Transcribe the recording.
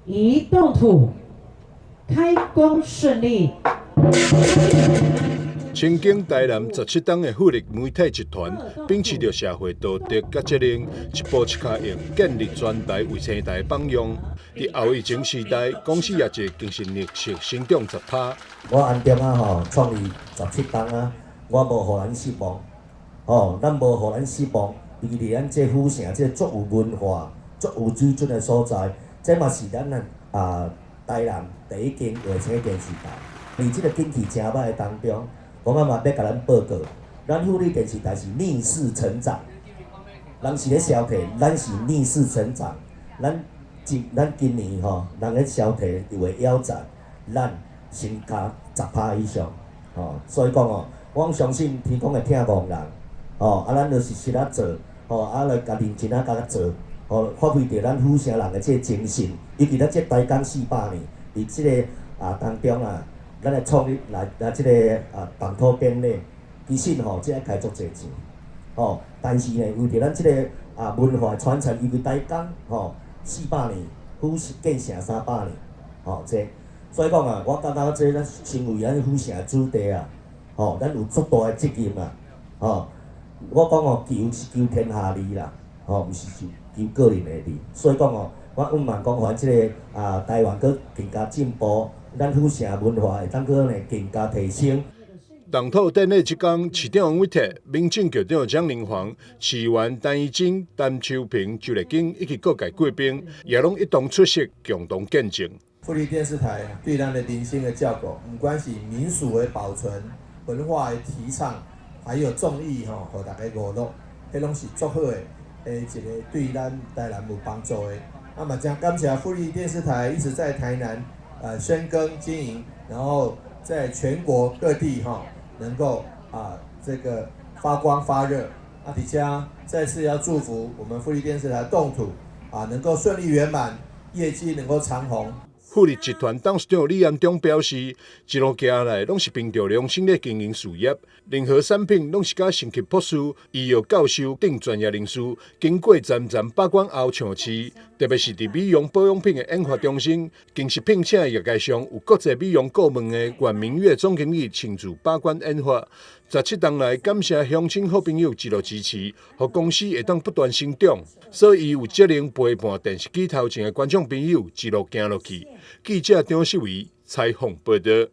宜動土，開工順利。深耕台南17冬的富力媒體集團，秉持著社會道德佮責任，一步一跤印建立全台衛生台的榜樣。佇後疫情時代，公司業績更是逆勢成長10趴。我安中啊吼，創立17冬啊，我無予咱失望，吼，咱無予咱失望。尤其佇咱這府城，這個足有文化、足有水準的所在，這嘛是咱啊台南第一間衛星電視台。佇這個景氣誠䆀的當中，我嘛欲共咱報告，咱富麗電視台是逆勢成長，人是咧消退，咱是逆勢成長。咱今年吼，人咧消退又會腰斬，咱先加10趴以上，吼，所以講哦，我相信天公會疼戇人，吼，啊，咱就是實仔做，吼，啊來共認真仔共做，吼，發揮著咱府城人的這個精神，尤其咱這台鋼400年，佇這個啊當中啊，咱來創立來來這個啊動土典禮，其實吼，這愛開足濟錢，吼，但是呢，為著咱這個啊文化傳承，尤其台鋼吼400年，府城建城300年，吼，這，所以講啊，我感覺這咱身為咱府城的子弟啊，吼，咱有足大的責任啊，吼，我講哦，求是求天下利啦，吼，毋是求求個人的利，所以講哦，我向望講，予這個啊台灣閣更加進步，咱府城文化會當閣呢更加提升。動土典禮這工，市長王偉鐵、民政局長蔣玲煌、市議員陳怡貞、陳秋平、周麗金以及各界貴賓，也攏一同出席，共同見證。富麗電視台對咱的人生的照顧，毋管是民俗的保存、文化的提倡，還有綜藝吼，予大家娛樂，彼攏是足好的，一個對咱台南有幫助的。啊嘛真感謝富麗電視台一直在台南深耕經營，然後在全國各地哈能夠啊這個發光發熱。啊，佇遮再次要祝福我們富麗電視台動土啊能夠順利圓滿，業績能夠長虹。富力集團董事長李安中表示，一路行來攏是憑著良心咧經營事業，任何產品攏是佮生醫博士、醫藥教授等專業人士經過層層把關後上市，特別是佇美容保養品的研發中心，更是聘請業界上有國際美容顧問的阮明月總經理親自把關研發。17冬來感謝鄉親好朋友一路支持，予公司會當不斷成長，所以有責任陪伴電視機頭前的觀眾朋友一路行落去。記者張世維採訪報導。